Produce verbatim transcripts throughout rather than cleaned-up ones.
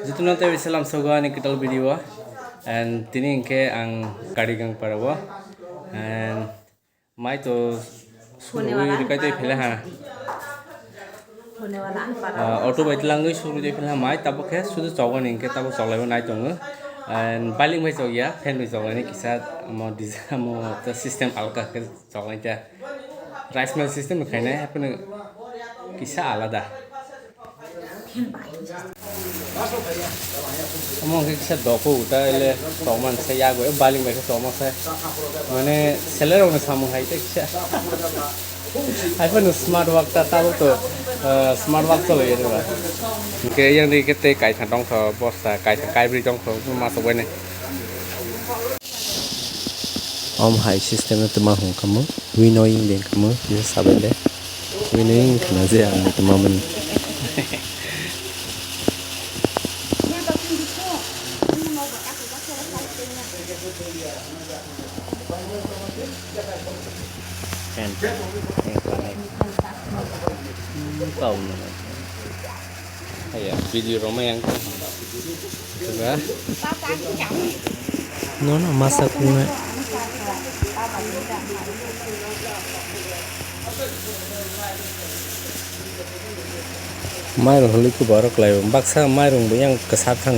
Jotono tei salam sogo ani kwtal video o. And tini hinkhe ang Karigang para o. And mai to suri rikai tei phela ha. Ah, auto bai tlangwi suri tei phela ha mai tabuk khe sudu chogani hinkhe tabuk choklaibo nai tongo. And bailing bai chokya, fan bai choklaini kisa amo design amo system alka khe choklai ta. Rice mill system khainai haphano kisa alada. Omo hwnkhe kisa dophuk ta, ele tongman se yago, e baling bai khe tongma se. Mane selerokno samung hai tei kisa. Haiphano smart work ta tabuk to, ah, smart work cholai ya ba. Hwnkhe yang di khe tei kaisa tongkha bosta, kaisa kaibrwi tongkha, ma sok bai nai. Om hai system no twma hwn kamo, winnowing de kamo, kisa sabai le. Winnowing khna je ang twma mani. Kau mana? Aya, video roma yang. Coba. Nono masa kunai. Mairung holi ku borok lai baksa mairung bo yang kwsa thang.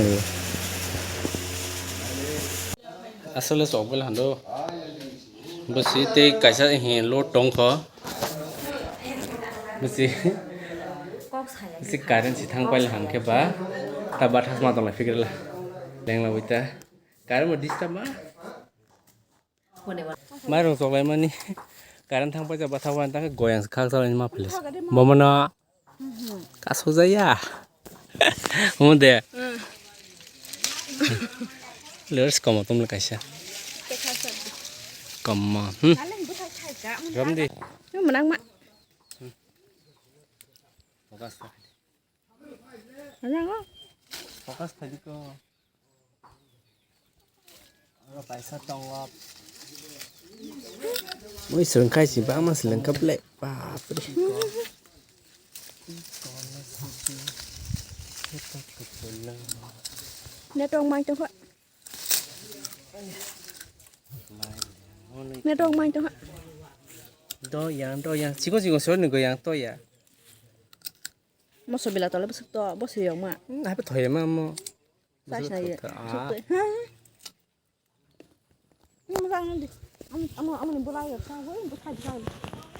Asole sok bela hando. Bwswi tei kaisa hinwi load tongkho. Bwswi, bwswi current si thang paila hwn khe ba ta bathas ma tong lai phikirla. Lengla bai ta. Current bo disturb ma. Mairung choklaimani current thang paisa batha wan ta khe goyang khak chalai ma philai. Bomono. Kasojaya. Omo de. Lers komo tum le kaisa. Komo. Hmm. Rom di. Menang ma. Focus. Menang o. Focus tadi ko. Oro kaisa tongo. Mui swrwng khai si bangma swrwng kha ble. Bap re. Network mai tongkha. Network mai tongkha. Do yang, do yang. Chikon chikon soi ni go yang to ya. Moso bila tole bwswk to, bo siyong ma. Hmm, hai pa thoye ma mo. Sa sa ye. Bwswk to, ah. Suk to. Ha? Ni mo jang di. Amo, amo, amo ni bulai ya, sa, woi, buthai, buthai.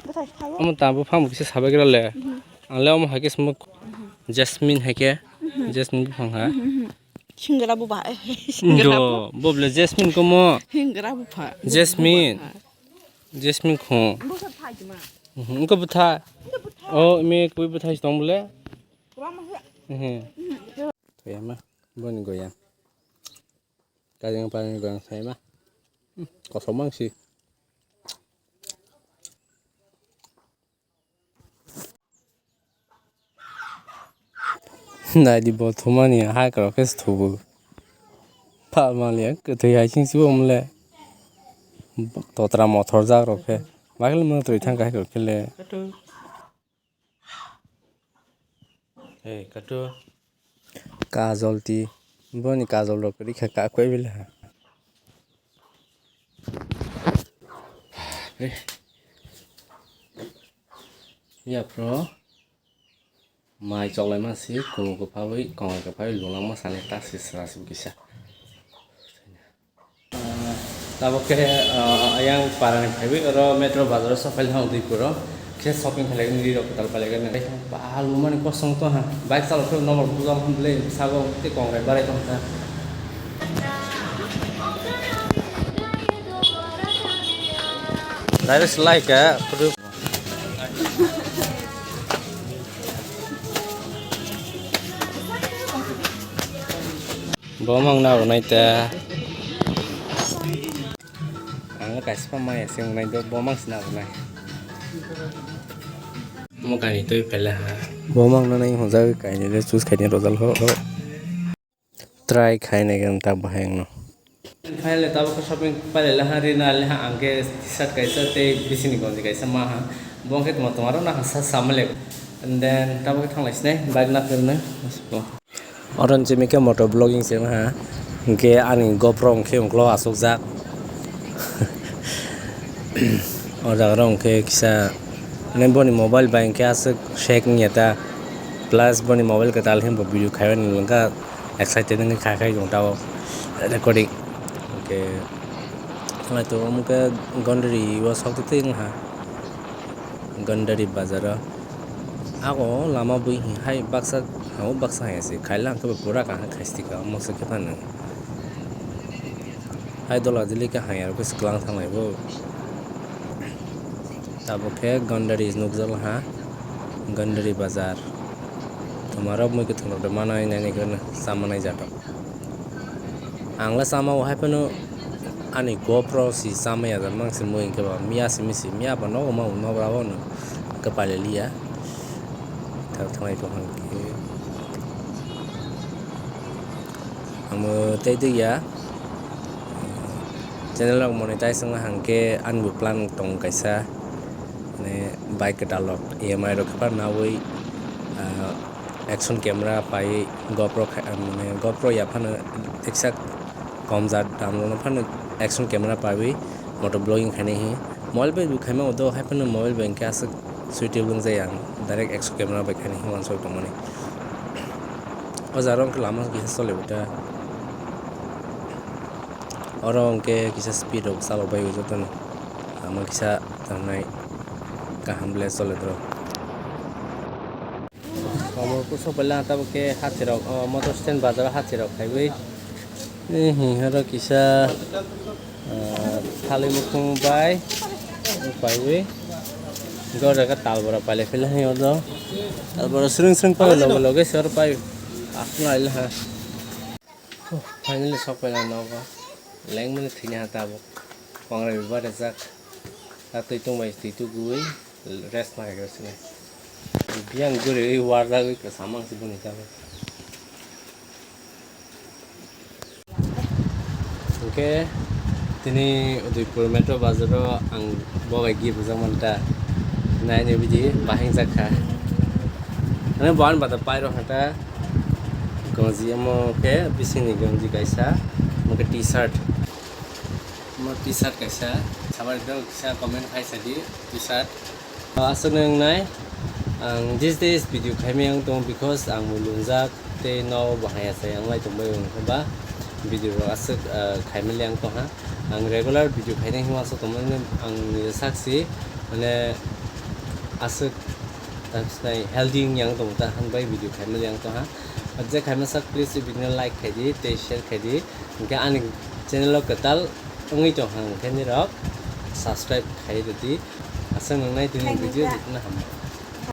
Buthai, sa, woi. Amo ta buphang bo kisa sabai gra le. Mhm. Ang le amo hai khe smok. Mhm. Jasmine hai khe. Mhm. Jasmine buphang ha. Mhm, mhm. Singra bu ba, eh, singra bu. Do, bo ble Jasmine ko mo. Singra bu pha. Jasmine. Bu pha. Jasmine kho. Bu sa thai ma. Mhm, ko butha. Ko butha. O, me koi butha tong bole. Kura ma ha. Mhm. Mhm. Thoya ma, boni goya. Kajang pani goyang sai ma. Hmm, kosom mang si. Nai di bo thumani hai korok khe thubu. Pha maliya kwthwi hai sing sibo mole. Totra mothor jak rok khe. Bakhe mano twi thang hai korok khe le. Hey, katu. Kajol ti. Boni kajol rok rikha ka koi bela. Eh. Ya, bro. Mai choklai ma si, kumu kwphawi, kongai kwphawi, lunglang ma sani ta si sra si kisa. Tabuk khe, ah, ayang parani phaiwi oro Metro Bazar o sokphailha Udaipur o. Khe shopping khlai wngwi rok kwtal pailai gana. Ba lumani kosong to ha. Bike chalok khe norok bujak hwn bwlai sago tei kongrai barai tong kha. Direct slai kha. Bo mang na rwnai ta. Ang kaisa pa maya se wngnai do, bo mang se na rwnai. Mo kainwi twi pele ha. Bo mang na nai hwnjagwi kainwi le choose khaini rojal ho, ho. Try khainai gwn ta bahai wngno. Finally, tabuk khe shopping pailai laha, rina laha, ang khe T-shirt kaisa tei bisingni gonji kaisa ma ha. Bo khe tongma tongma rok nahasa sama le. And then, tabuk khe thanglai sinai, bike naphirnai. Oro ni simi khe moto vlogging se wngha, hinkhe ani GoPro hinkhe uklok asukjak. O jaga rok hinkhe kisa, mane boni mobile bai hinkhe aswk shake wngya ta, plus boni mobile kwtal hinbo video khaimani wngkha, excited wngwi kha khai tongo tabok recording. Hinkhe naitugwi omo khe Gondari o sok twi wngha, Gondari bazar o. Ako lama bui hai baksa, hao baksa hai se khaila ang khe pura kaham khai stika omo se khe phano. Hai dola dili khe hai aro khe kwchwng thanglai bo. Tabuk khe Gondari nukjak ha, Gondari bazar. Tomarok mui kwthwng rok de manai nai nai khe cha manai jatok. Ang le chama o hai phano ani GoPro si chama ya, mangsi mui hinkhe ba miya simi si miya ba nogo ma nogra o no hinkhe pailai liya. Thang thanglai tong khe amo tei tei ya channel rok monetize wngna hang khe ani bo plan tong kaisa. Mane bike kwtal rok E M I rok khe nawi, ah, action camera pai GoPro khai, mane GoPro ya phano teksa kom jat dam rok phano action camera paiwi moto vlogging khainai hi. Mobile bai bo khaima udo hai phano mobile bai hinkhe aswk suitable wngjaya ang direct action camera bai khainai hi uansuk tongmani. O jaga rok lama kisa choli bo ta. Oro hinkhe kisa speed rok chalok bai jotono lama kisa tangnai. Kaham ble chole bro. Omo kusuk paila tabuk khe hachirok, o motor stand bazar o hachirok khaiwi. Ni hwnkhai oro kisa, ah, thalwi mukhung bai paiwi. Goro khe talbora pailai phila hai oro. Talbora sring sring pai loge loge se oro pai. Aswk naila ha. Huh, finally sok paila nogo. Lengmani thwina ha tabuk. Kongrai bai barajak. Ta twi tongbai twi tugui rest ma hai sini. Biyang guriwi warjagwi kwcham ang si boni tabuk. Hinkhe tini Udaipur Metro bazar o ang bo bai gift rijak manta. Naini bidi bahing jak kha. Ani bo ani bata pairo hata. Gonji omo khe bisingni gonji kaisa, omo khe T-shirt. Omo T-shirt kaisa, sabar dok kisa comment khai sadi T-shirt. Aswk nwngnai, ang these days video khaimaya wng tongo because ang bo lungjak tei no bo haya chaya wnglai tongbai wng khe ba video rok aswk, ah, khaimali ang tongha. Ang regular video khainai hwnwi aswk tongmani ang nini sakchi mane aswk. Tamsinai healthy wngya wng tongo ta, hwnbai video khaimali ang tongha. Je khaima sak, please video no like khaidi tei share khaidi. Hinkhe ani channel o kwtal wngwi tongkha, hinkhe nirok subscribe khai rwdi. Aswk nwngnai tini video jotono hambai.